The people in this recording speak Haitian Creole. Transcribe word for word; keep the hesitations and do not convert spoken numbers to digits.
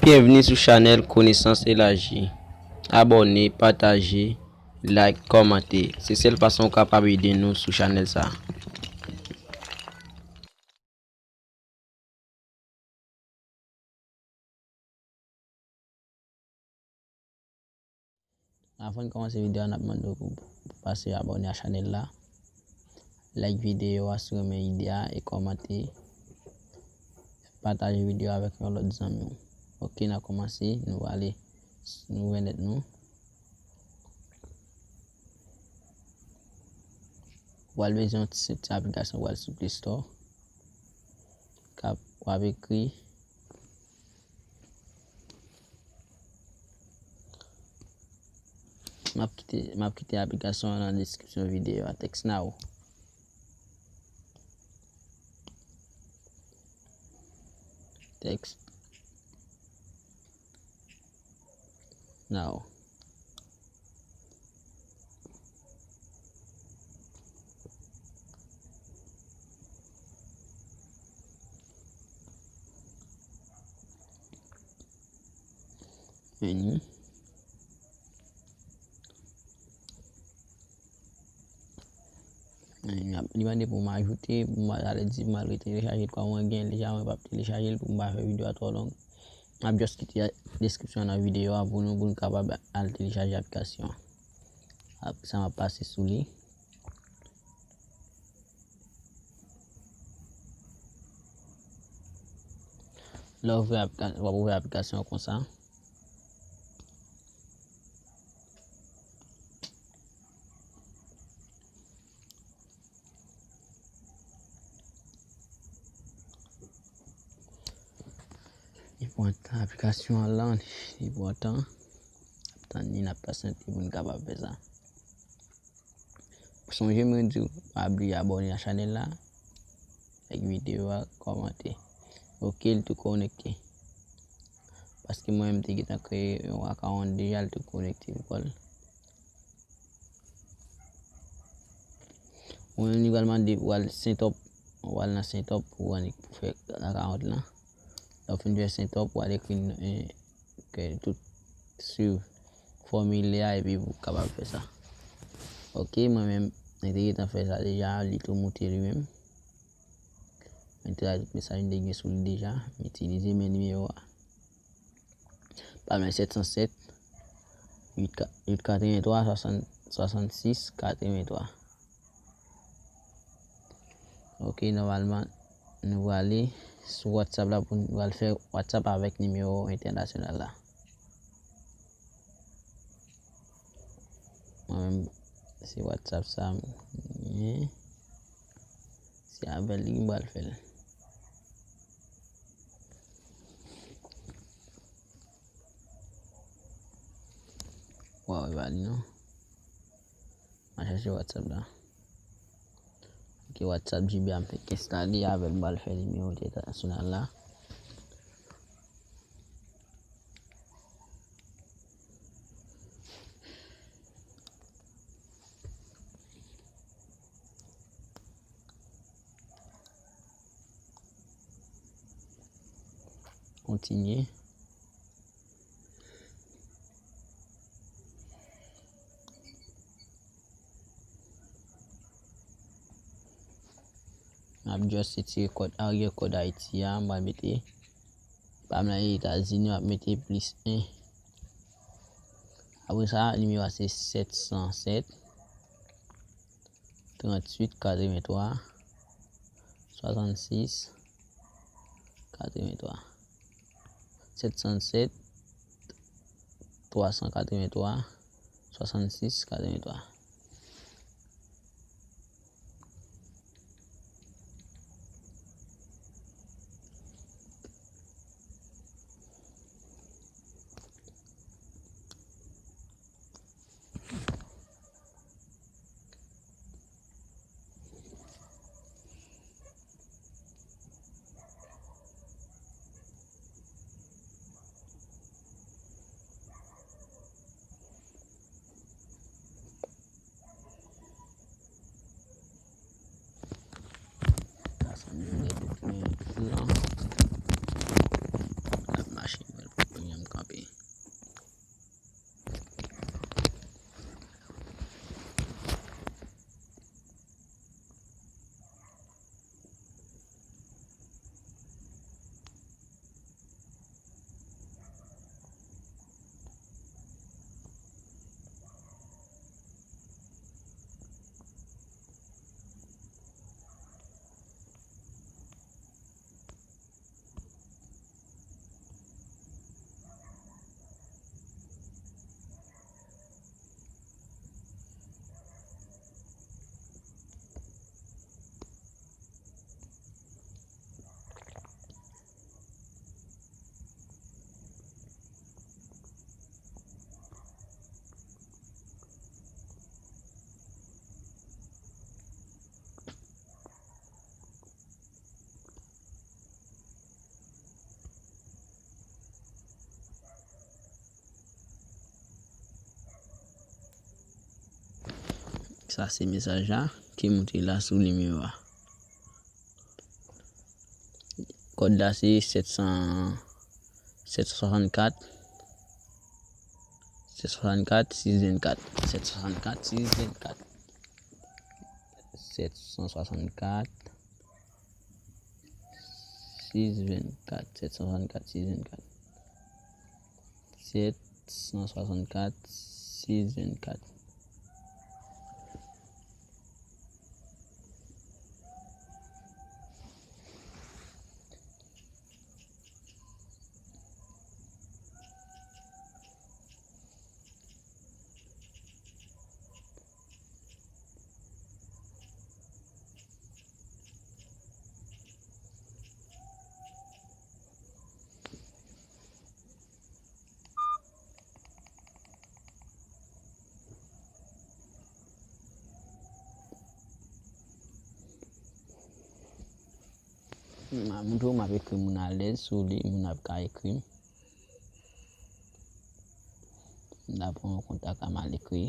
Byenvni sou chanèl Konesans Elaji. Abòne, pataje, like, kòmante. Se sèl fason w kapab ede nou sou chanèl sa a. Avan n kòmanse videyo a, n ap mande w pou, pou pase abòne a chanèl la, like videyo a si w renmen ide a e kòmante, pataje videyo a avèk yon lòt zanmi w. Oke, n a kòmanse, nou ale, nou vennèt nou. W al bezwen yon ti, ti aplikasyon, w al sou Play Store. K ap, w ap ekri M ap kite, m ap kite aplikasyon an nan deskripsyon videyo a. Text Now. Text Now. Vini. Li mande pou m ajoute, pou m ale di, pou m al retelechaje l, kòm mwen gen l deja, mwen p ap telechaje l pou m pa fè videyo a twò long. M ap just kite deskripsyon nan videyo a pou nou, pou nou kapab al telechaje aplikasyon an. Apre sa, m ap pase sou li. Lè w ouvri aplika-, w ap ouvri aplikasyon an konsa. Li pran tan, aplikasyon an lan, li pran tan. N ap tann li, n ap pasyante pou n kapab fè sa. Sonje mwen di w, pa bliye abòne a chanèl la, like videyo a, kòmante. Oke, l tou konekte. Paske mwen menm te gentan kreye yon akawont deja, l tou konekte pou kò l. Ou menm li pral mande pou al setup, ou al nan setup pou annik pou fè akawont lan. Lè w fin fè setup, ou al ekri, eh, ke tout swiv fòmilè a epi pou kapab fè sa. Oke, mwen menm, mwen te gentan fè sa deja, li tou moute li menm. Mwen te rajoute mesaj m te gen sou li deja, m itilize men nimewo a. Pa bliye sèt san sèt, uit ka-, uit katrevenntwa, swasann, swasannsis katrevenntwa. Oke, nòmalman, nou prale sou WhatsApp la pou nou pral fè WhatsApp avèk nimewo entènasyonal la. Mwen menm, se WhatsApp sa m genyen. Se avè l li m pral fè l. Waw, e pa li non. M a chèche WhatsApp la. Ok, WhatsApp J B a m fèk enstale, avè l m pral fè nimewo entènasyonal la. Kontinye. M ap just retire kòd, aryè kòd Ayiti a, m pral mete, pa m nan Etazini, m ap mete plis en. Apre sa, nimewo a se sèt san sèt, tranntuit, katrevenntwa, swasannsis, katrevenntwa. Sèt san sèt, twa san katrevenntwa, swasannsis, katrevenntwa. Sa se mesaj la ki moute la sou nimewo a. Kòd la se sèt san, sèt san swasannkat, sèt san swasannkat, sis vennkat, sèt san swasannkat, sis vennkat, sèt san swasannkat, sis vennkat, sèt san swasannkat, sis vennkat, sèt san swasannkat, sis vennkat. M ap montre w, m ap ekri moun alèz, si w vle, moun ap ka ekri m. M ta pran yon kontak a m al ekri.